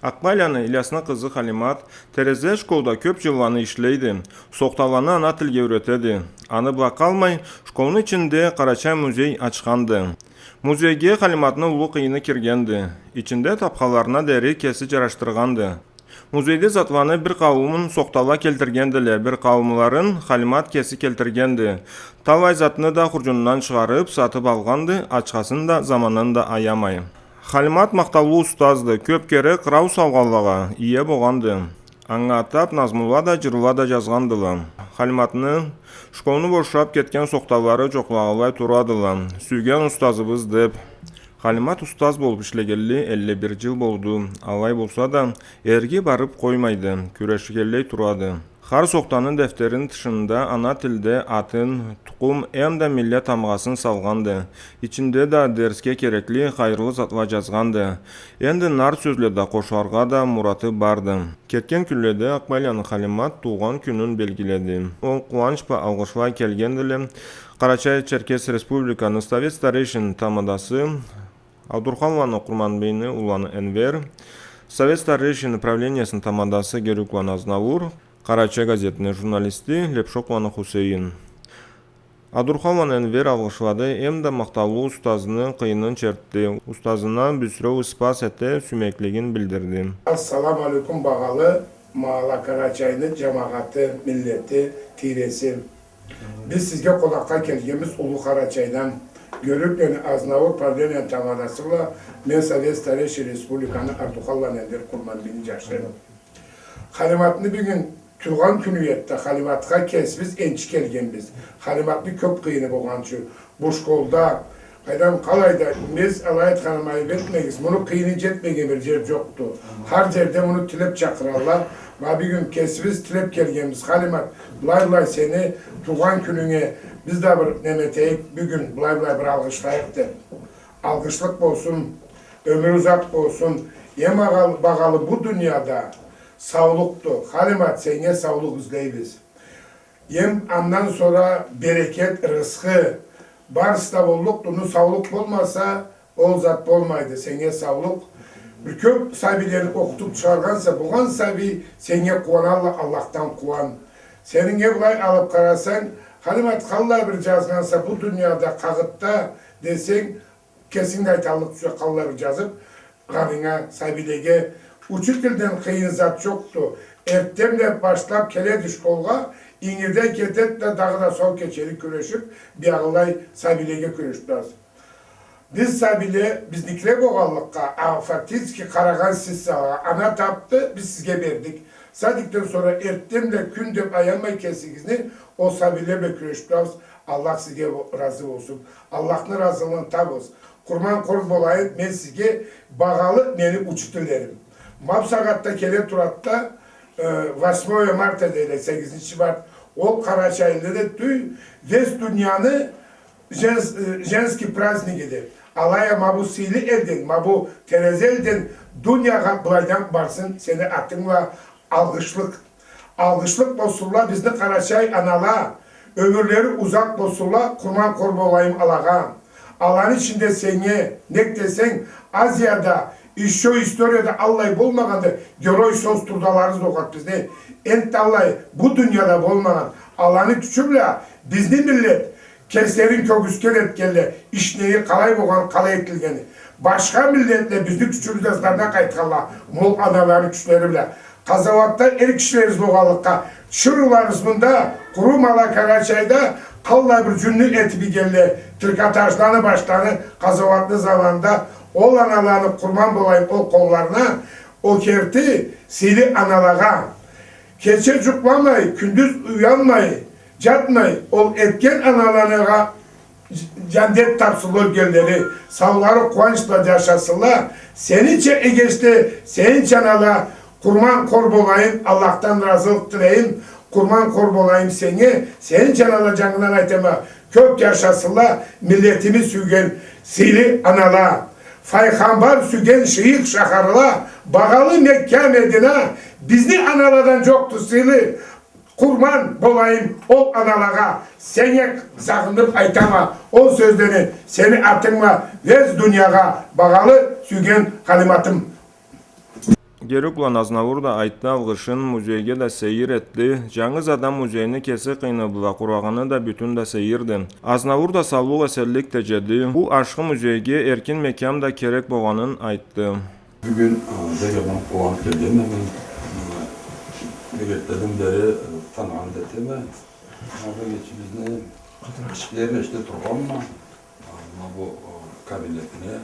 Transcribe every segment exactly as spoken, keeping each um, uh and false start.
Акъбайланы Ильясны къызы Халимат Терезе школда кёп жылланы ишлейди. Сохталаны ана тилге юретеди. Аны бла къалмай, школну ичинде Къарачай музей ачханды. Музейге Халиматны уллу къыйыны киргенди. Ичинде табхаларына дери кеси жарашдыргъанды. Музейде затланы бир къауумун сохтала келтиргендиле, бир къауумларын Халимат кеси келтиргенди. Талай затны да хуржунундан чыгъарып, сатып алгъанды, ачхасын да, заманын да аямай. Халимат махтаулу устазды, кёп кере къырау саугъаллагъа ие богъанды. Анга атап назмула да, жырла да жазгъандыла. Халиматны школну бошап кетген сохталары жокълагъанлай турадыла. Сюйген устазыбыз деп. Халимат устаз болуп ишлегенли элли бир жыл болду. Алай болса да, эрги барып къоймайды, кюрешгенлей турады. Хар сохтаны дефтерин тышында ана тилде атын, тукъум эмда миллет тамгъасын салгъанды. Ичинде да дерсге керекли хайырлы затла жазгъанды. Энди нарт сёзле да къошаргъа да мураты барды. Кетген кюнледе Акъбайланы Халимат туугъан кюнюн белгиледи. Ол къууанч бла алгъышла келгендиле Къарачай-Черкес Республиканы Совет старейшин тамадасы Абдурханланы Къурманбийни уланы Энвер, Совет старейшин правлениесини тамадасы Герукланы Азнаур, «Къарачай» газетини журналисти Лепшокланы Хусейин. Абдурханланы Энвер алгъышлады эмда махтаулу устазыны къыйынын чертди, устазына бюсюреу ыспас эте сюймеклигин билдирди. Ассаламу алейкум, багъалы Малакарачайны жамагъаты, миллети, тийреси. Биз сизге къонакъгъа келгенбиз Уллу Къарачайдан. Герукланы Азнаур, правлениени тамадасы бла мен, Совет старейшин республиканы Абдурханланы Энвер, Къурманбийни жашы. Халиматны бюгюн туугъан кюню эди да, Халиматха кесибиз энчи келгенбиз. Халиматны кёп къыйыны болгъанды бу школда. Къайдам, къалайда, биз алай айтханыма айып этмегиз, муну къыйыны жетмеген бир жер жокъду. Хар жерде муну тилеп чакъыралла. Ма бюгюн кесибиз тилеп келгенбиз. Халимат, былай-былай сени туугъан кюнюнге биз да бир неме этейик, бюгюн былай-былай бир алгъышлайыкъ деп. Алгъышлыкъ болсун, ёмюр узакъ болсун. Эм агъал-, багъалы бу дунияда саулукъду. Халимат, сеннге саулукъ излейбиз. Эм андан сора берекет, рысхы, барысы да боллукъду. Ну, саулукъ болмаса, ол зат болмайды. Сеннге саулукъ. Бир кёп сабийлени окъутуп чыгъаргъанса, болгъан сабий сеннге къууаналла, Аллахдан къууан. Сеннге былай алып къарасанг, Халимат, къаллай бир жазгъанса бу дунияда къагъытда десенг, кесинг да айталлыкъ тюшсе, къаллай бир жазып, къарыйынга, сабийлеге. Учительден къыйын зат жокъду. Эртденбла башлап келеди школгъа, ингирдей кетеди да, дагъыда сол кечени кюрешип, биягъылай сабийлеге кюрешип турабыз. Биз сабийле, бизникиле болгъанлыкъгъа, а фактически къарагъан сиз сагъа, ана тапды, биз сизге бердик. Садикден сора эртденбла, кюн деп аянмай кесигизни ол сабийле бла кюрешип турабыз. Аллах сизге разы болсун. Аллахны разылыгъын табыгъыз. Къурман къор болайым мен сизге, багъалы мени учительлерим. Ма бусагъатда келе турады да, э, восьмое марта дейле, сегизинчи март. Ол къарачайлыны тюй, весь дунияны женс-, э, женский праздниги деп. Алай а ма бу сыйлы элден, ма бу Терезе элден дуниягъа былайдан барсын сени атынг бла алгъышлыкъ. Алгъышлыкъ болсунла бизни къарачай анала, ёмюрлери узакъ болсунла, къурман къор болайым алагъа. Аланы ичинде сеннге, нек десенг, Азияда, ещё историяда аллай болмагъанды, герой союз трудаларыбыз болгъанды бизни. Энтда аллай бу дунияда болмагъан. Аланы кючю бла бизни миллет кеслерин кёргюзген этгенле, ишни къалай болгъан, къалай этилгени. Башха миллетле бизни кючюбюз бла ызларына къайтханла, ма ол аналаны кючлери бла. Къазауатда эр кишилерибиз болгъанлыкъгъа, чырыуларыбыз мында, къуру Малакарачайда къаллай бир жюнню этип ийгенле, трикотажланы башланы, къазауатны заманында. Ол аналаны къурман болайым ол къолларына, ол керти сыйлы аналагъа. Кече жукъламай, кюндюз уянмай, жатмай, ол этген аналарына ж-, жаннет тапсынла ёлгенлери, саулары къууанч бла жашасынла. Сенича эгечле, сенича анала, къурман къор болайым, Аллахдан разылыкъ тилейим, къурман къор болайым сеннге, сенича анала, жангыдан айтама, кёп жашасынла миллетими сюйген сыйлы анала. Файгъамбар сюйген шыйыкъ шахарла, багъалы Мекка, Медина, бизни аналадан жокъду сыйлы. Къурман болайым ол аналагъа, сеннге сагъынып айтама ол сёзлени, сени атынг бла весь дуниягъа, багъалы сюйген Халиматым. Герек улан Азнаур да айтды алгъышын, музейге да сейир этди. Жангыз адам музейни кеси къыйны бла къурагъаны да бютюн да сейирди. Азнаур да саулукъ-эсенлик тежеди. Бу ашхы музейге эркин мекям да керек болгъанын айтды. Бюгюн, э, бек аман къууанып келгенме мен. Э, бек эртдеден бери, э, таныгъан да этеме. Ма бу эгечибизни ишлерин эшите тургъанма. Э, ма бу, э, кабинетине,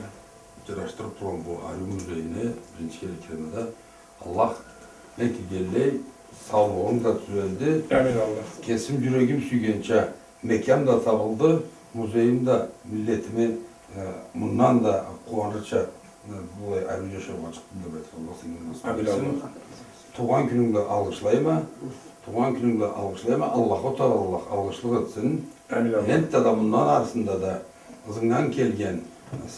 жарашдырып тургъан бу ариу музейине биринчи кере киргенде да Аллах, мен киргенлей, саулугъунг да тюзелди. Амин, Аллах. Кесим жюрегим сюйгенча мекям да табылды, музейим да миллетиме, э, мындан да къууанырча, э, былай ариу жашаугъа чыкъдым деп айтыргъа Аллах сеннге насып этсин. Амин, Аллах. Туугъан кюнюнг бла алгъышлайма, туугъан кюнюнг бла алгъышлайма, Аллаху Таала алгъышлыкъ этсин. Амин, Аллах. Энтта да мындан арысында да ызынгдан келген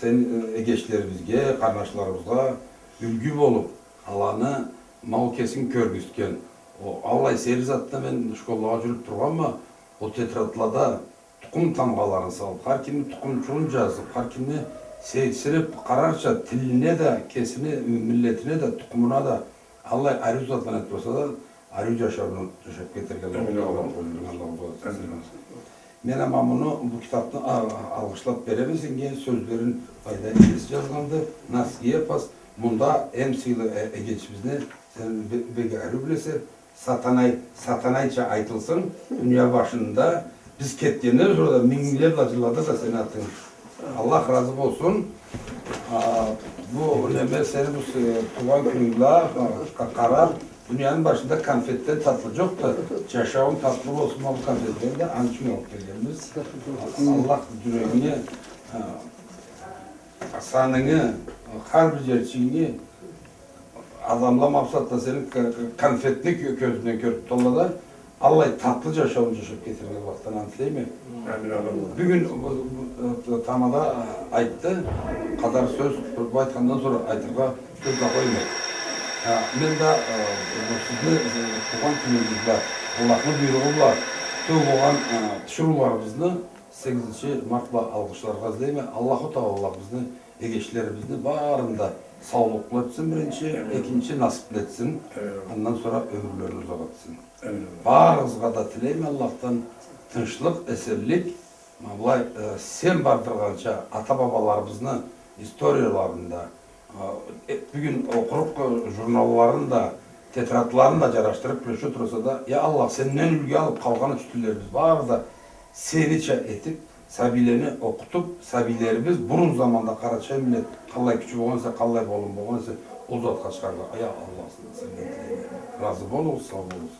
сен, э, эгечлерибизге, къарнашларыбызгъа юлгю болуп, аланы ма ол кесинг кёргюзтген. О, аллай сейир затда мен школлагъа жюрюп тургъанма, ол тетрадлада тукъум тамгъаларын салып, хар кимни тукъумчугъун жазып, хар кимни сейирсинип къарарча, тилине да, кесини миллетине да, тукъумуна да, аллай ариу затланы этип турса да, ариу жашауну жашап кетерге Аллах, амин, Аллах. Аллах. Мен ама муну, бу китапны а-, алгъышлап береме сеннге, сёзлерин Пайда эжеси жазгъанды, «Наски эпос», мында эм сыйлы э-, эгечибизни сен бе-, бек ариу билесе, Сатанай, Сатанайча айтылсын, дуния башында биз кетгенден сора да мингле бла жыллада да сени атынг. Аллах разы болсун. А, бу неме сени бу с-, туугъан кюнюнг бла, а, къа-, къарап, дунияны башында конфетден татлы жокъду. Жашауунг татлы болсун, ма бу конфетлени да аны ючюн алып келгенбиз. Аллах жюрегинге, а, санынгы, хар бир жерчигинги, адамла макъсатда сени к-, к-, конфетни кё-, кёзюнгден кёрюп туралла да, аллай татлы жашауну жашап кетерге Аллахдан аны тилейме. Амин, амин. Бюгюн бу, бу, э, тамада, э, айтды, къадар сёз, бу айтхандан сора айтыргъа сёз да къоймай. Э, мен да, э, бу сизни, э, туугъан кюнюгюз бла, Аллахны буйругъу бла тюбюп болгъан, э, тиширыуларыбызны сегизинчи мартда алгъышларгъа излейме. Аллаху Таала бизни, эгечлерибизни барын да саулукълу этсин биринчи, экинчи насыплы этсин, андан сора ёмюрлерин узакъ этсин. Барыгъызгъа да тилейме Аллахдан тынчлыкъ, эсенлик. Ма былай, э, сен бардыргъанча ата-бабаларыбызны историяларында, э, бюгюн окъурукъ, э, журналларын да, тетрадларын да жарашдырып кюреше тураса да, я Аллах, сенден юлгю алып къалгъан учителлерибиз бары да сенича этип, сабийлени окъутуп, сабийлерибиз бурун заманда къарачай миллет къаллай кючю болгъан эсе, къаллай болум болгъан эсе, ол затха чыгъаргъа, я Аллах, сенден тилейме. Разы болугъуз, сау болугъуз.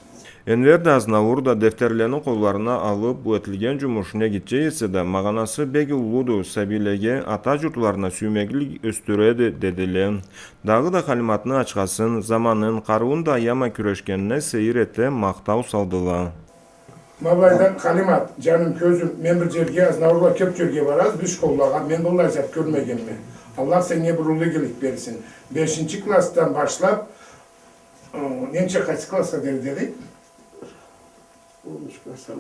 Энвер да, Азнаур да дефтерлени къолларына алып, бу этилген жумуш не гитче эсе да, магъанасы бек уллуду, сабийлеге ата журтларына сюймеклик ёсдюреди, дедиле. Дагъыда Халиматны ачхасын, заманын, къарыуун да аяма кюрешгенине сейир эте, махтау салдыла. Ма былайда, Халимат, жаным, кёзюм, мен бир жерге, Азнаур бла кёп жерге барабыз биз школлагъа, мен быллай зат кёрмегенме. Аллах сеннге бир уллу игилик берсин. Бешинчи классдан башлап, э, ненча, къайсы классха дери деди?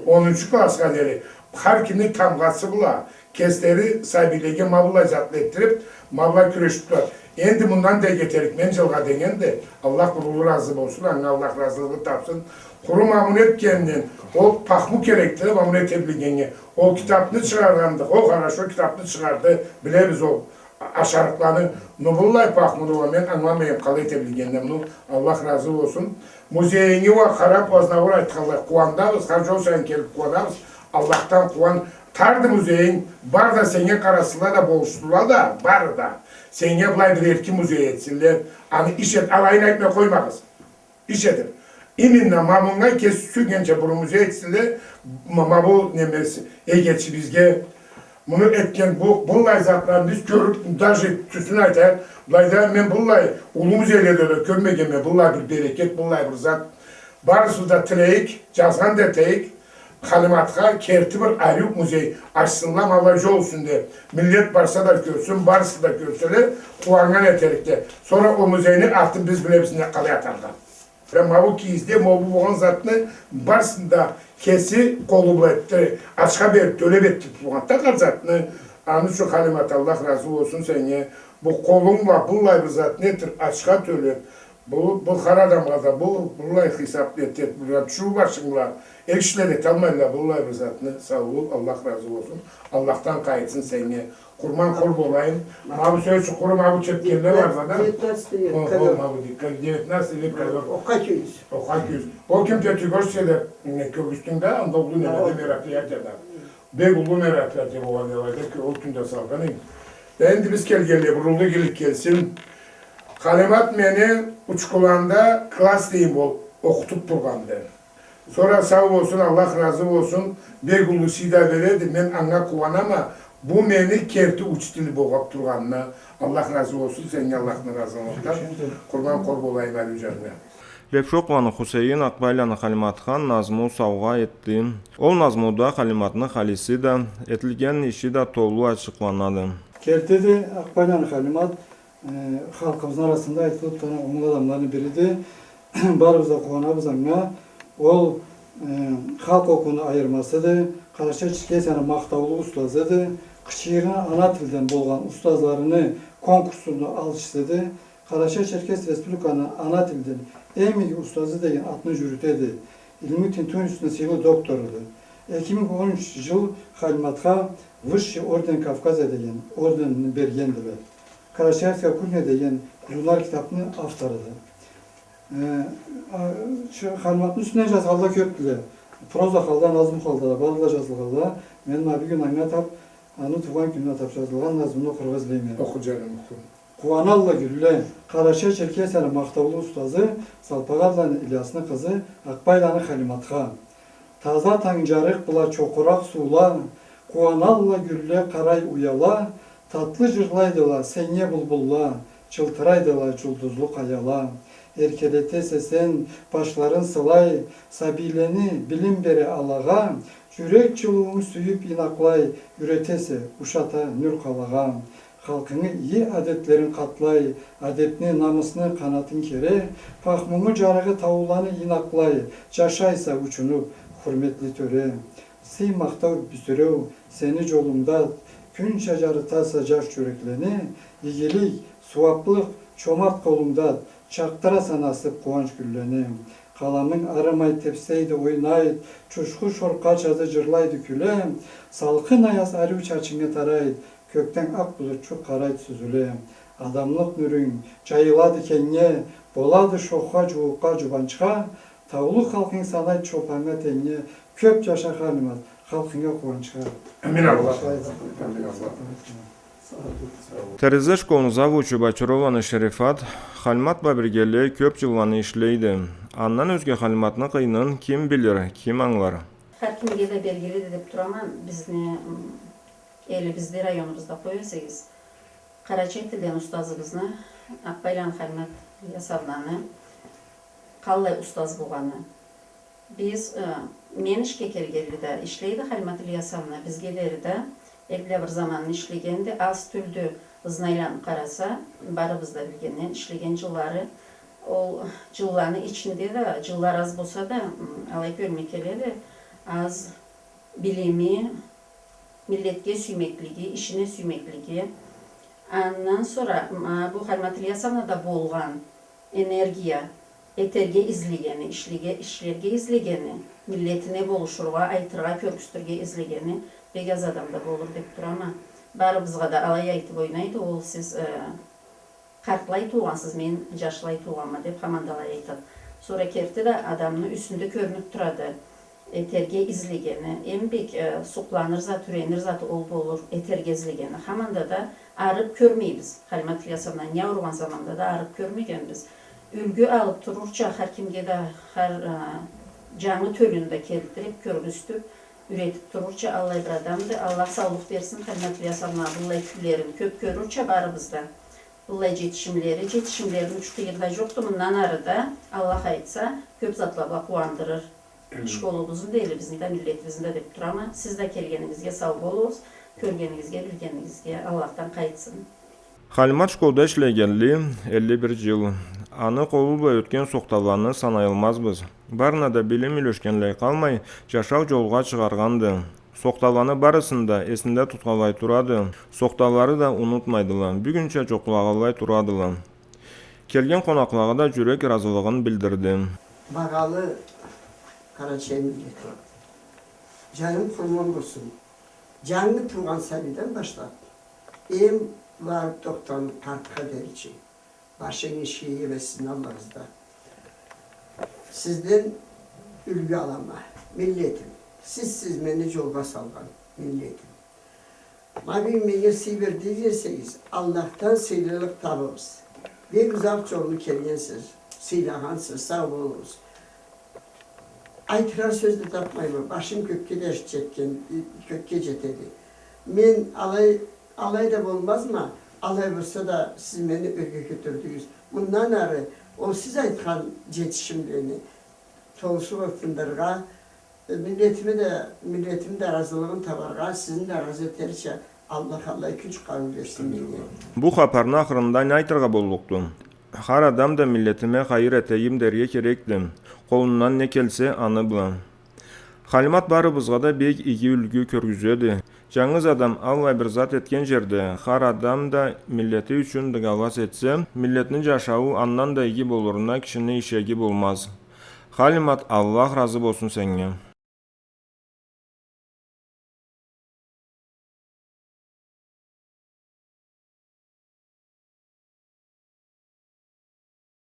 Онунчу классха дери. Хар кимни тамгъасы бла, кеслери сабийлеге ма быллай затла этдирип, ма быллай кюрешип турады. Энди мындан да иги этерик, мен жылгъа дегенде, Аллах бир уллу разы болсун, анга Аллах разылыгъын тапсын. Къуру ма муну этгенинден, ол пахму керекди, ма муну эте билгеннге. Ол китапны чыгъаргъанды, ол хорошо китапны чыгъарды, билебиз ол ашарыкъланы. Ну, быллай пахмуну уа мен ангыламайма, къалай эте билгенинг, ну, Аллах разы болсун. Музейинги уа къарап, Азнаур айтханлай, къууанабыз, хар жол сайын келип къууанабыз. Аллахдан къууан, тарды музейинг, бар да сеннге къарасынла да, болушсунла да, бары да. Сеннге былай бир эркин музей этсинле, аны иш эт, алайын айтмай къоймагъыз. Иш этип. Именно ма мынга кеси сюйгенча бир музей этсинле, ма, ма бу немеси, эгечибизге, муну этген бу, быллай затланы биз кёрюп, даже тюсюн айтайыкъ, былайда мен быллай уллу музейледе да кёрмегенме, быллай бир берекет, быллай бир зат. Барыбыз да тилейик, жазгъан да этейик, Халиматха керти бир ариу музей ачсынла, ма былай жол юсюнде. Миллет барса да кёрсюн, барысы да кёрселе, къууаннган этерикле. Сора ол музейни атын биз билебиз не къалай атаргъа. Ма бу кийизде, ма бу болгъан затны барысын да кеси къолу бла этди, ачха берип, тёлеп этди болгъан да хар затны. Аны ючюн, Халимат, Аллах разы болсун сеннге. Бу къолунг бла быллай бир затны этдир, ачха тёлеп, Бу, бу хар адамгъа да бу, быллай хисап эт, эт, бир тюшюрюб башынгла, эр кишиле да эталмайла быллай бир затны. Сау бол, Аллах разы болсун. Аллахдан къайтсын сеннге. Къурман къол болайым. Ма бу сёз ючюн къуру ма бу четгенле бар да. Девятнадцатый век, ковёр. Ма бу дейик, девятнадцатый век ковёр. Окъа кюйюз. Окъа кюйюз. Ол кюн Пятигорскеде, м, кёргюзтдюнг да, анда уллу неме да, мероприятие да. Бек уллу мероприятие болгъан алайда, ол кюнде салгъан эдим. Да энди биз келгенлей, бурулду игилик келсин. Халимат мени Учкуланда класс дейим болуб окъутуб тургъанды. Сора сау болсун, Аллах разы болсун, бек уллу сый да береди, мен анга къууанама, бу мени керти учитель болгъан тургъанына. Аллах разы болсун сеннге, Аллахны разылыгъындан. Къурман къол болайым ариу джанынга. Лепшокованы Хусейин Акъбайланы Халиматха назму саугъа этди. Ол назмуда Халиматны халиси да, этилген иши да толу ачыкъланады. Кертиди, Акъбайланы Халимат, э, халкъыбызны арасында айтылыб тургъан онглу адамланы бириди. Барыбыз да къууанабыз анга. Ол, э, халкъ окъууну айырмасыды. Къарачай-Черкесияны махтаулу устазыды. Къычыргъан ана тилден болгъан устазларыны конкурсуну алчысыды. Къарачай-Черкес Республиканы ана тилден эм иги устазы деген атны джюрютеди. Илму тинтиу институтуну сыйлы докторуду. Эки минг он юч джыл Халиматха Высший орден Кавказа деген орденни бергендиле. Карачаевская кухня деген къузунар китабны авторуду. Э, а, шу Халиматны юсюнден джазгъанла кёбдюле. Проза халда, назму халда да, бары да джазылгъанла. Мен ма бюгюн анга атаб, аны туугъан кюнюне атаб джазылгъан назмуну окъургъа излейме. Окъу, джаным, окъу. Къууаналла гюлле, Къарачай-Черкесияны махтаулу устазы, Салпагъатланы Ильясны къызы, Акъбайланы Халиматха. Таза танг джарыкъ бла чокъуракъ суула, къууаналла гюлле, къарай уяла, татлы джырлайдыла сеннге булбулла, чылтырайдыла джулдузлу къаяла. Эркелетесе сен башларын сылай, сабийлени билим бере алагъа, джюрек джылыуунг сюйюб ийнакълай, юретесе, ушата нюр къалагъа. Халкъынгы иги адетлерин къатлай, адебни, намысны къанатын кере, пахмунгу джарыгъы тауланы ийнакълай, джашайса учунуб, хурметли тёре. Сый, махтау, бюсюреу сени джолунгдад, кюнча джарытаса джаш джюреклени, игилик, сууаблыкъ чомарт къолунгдад, чакъдыраса насыб, къууанч гюллени. Къаламынг арымай, тебсейди, ойнайд, чушху шоркъа джазы джырлайды, кюле, салкъын аяз ариу чачынгы тарайд, кёкден акъ булутчукъ къарайд, сюзюле. Адамлыкъ нюрюнг джайылады кенгнге, болады шохха, джууукъгъа, джубанчха, таулу халкъынг санайд чопаннга тенгнге, кёб джаша, Халимат, халкъынга къууанчха. Амин Аллах. Амин Аллах. Терезе школну завучу Бачированы Шерифат Халимат бла биргелей кёб джылланы ишлейди. Андан ёзге Халиматны къыйынын ким билир, ким ангылар? Хар кимге да белгилиди деб турама, бизни, м, элибизде, районубузда къоясагъыз, къарачай тилден устазыбызны, Акъбайланы Халимат Ильясовнаны, къаллай устаз болгъаны. Биз, э, мен ишге келгенли да ишлейди Халимат Ильясовна, бизге дери да, эбла бир заманны ишлегенди, аз-тюлдю, ызын айланыб къараса, барыбыз да билгенден, ишлеген джыллары, ол джылланы ичинде да, джыллар аз болса да, м, алай кёлюме келеди, аз билими, миллетге сюймеклиги, ишине сюймеклиги. Андан сора, м, а, бу Халимат Ильясовнада болгъан энергия, этерге излегени, ишлеге-, ишлерге излегени, миллетине болушургъа, айтыргъа, кёргюзтюрге излегени бек аз адамда болур деб турама. Барыбызгъа да алай айтыб ойнайды, ол сиз, э, къартлай туугъансыз, мен джашлай туугъанма деб, хаманда алай айтады. Сора керти да адамны юсюнде кёрюнюб турады. Этерге излегени, эм бек, э, сукъланыр зат, юренир зат ол болур, этерге излегени. Хаманда да арыб кёрмейбиз. Халимат Ильясовнаны не ауругъан заманда да арыб кёрмегенбиз. Юлгю алыб турурча, хар кимге да, хар, э, джангы тёлюн да келтириб, кёргюзтюб, юретиб турурча, аллай бир адамды. Аллах саулукъ берсин, Халимат Ильясовна быллай кюнлерин кёб кёрюрча барыбыз да. Быллай джетишимлери, джетишимлерини учу-къыйыры да джокъду. Мындан ары да, Аллах айтса, кёб затла бла къууандырыр. Амин. Школубузну да, элибизни да, миллетибизни да деб турама. Сиз да келгенигизге сау болугъуз. Кёргенигизге, билгенигизге Аллахдан къайтсын. Халимат школда ишлегенли элли бир джыл. Аны къолу бла ётген сохталаны санаялмазбыз. Барына да билим юлешгенлей къалмай, джашау джолгъа чыгъаргъанды. Сохталаны барысын да эсинде тутханлай турады. Сохталары да унутмайдыла. Бюгюнча джокълагъанлай турадыла. Келген къонакълагъа да джюрек ыразылыгъын билдирди. Багъалы къарачай миллетим, джанынг къурман болсун. Джангы туугъан сабийден башлаб, эм барыб тохтагъан къартха деричи, башынг ишге иймесин Аллах да. Сизден юлгю алама, миллетим. Сизсиз мени джолгъа салгъан, миллетим. Ма бюгюн меннге сый бердигиз десегиз, Аллахдан сыйлылыкъ табыгъыз. Бек узакъ джолну келгенсиз, сыйлагъансыз, сау болугъуз. Айтыргъа сёз да табмайма, башым кёкге да джетген, кёкге джетеди. Мен алай, алай да болмазма, алай болса да сиз мени ёрге кётердигиз. Мындан ары ол сиз айтхан джетишимлени толусу бла тындырыргъа, э, миллетими да, миллетими да ыразылыгъын табаргъа, сизни да ыразы этерча Аллах, Аллах кюч, къарыу берсин меннге. Бу хапарны ахырында не айтыргъа боллукъду? Хар адам да миллетиме хайыр этейим дерге керекди. Къолундан не келсе, аны бла. Халимат барыбызгъа да бек иги юлгю кёргюзеди. Джангыз адам аллай бир зат этген джерде, хар адам да миллети ючюн дыгалас этсе, миллетни джашауу андан да иги болуруна кишини ишеги болмаз. Халимат, Аллах разы болсун сеннге.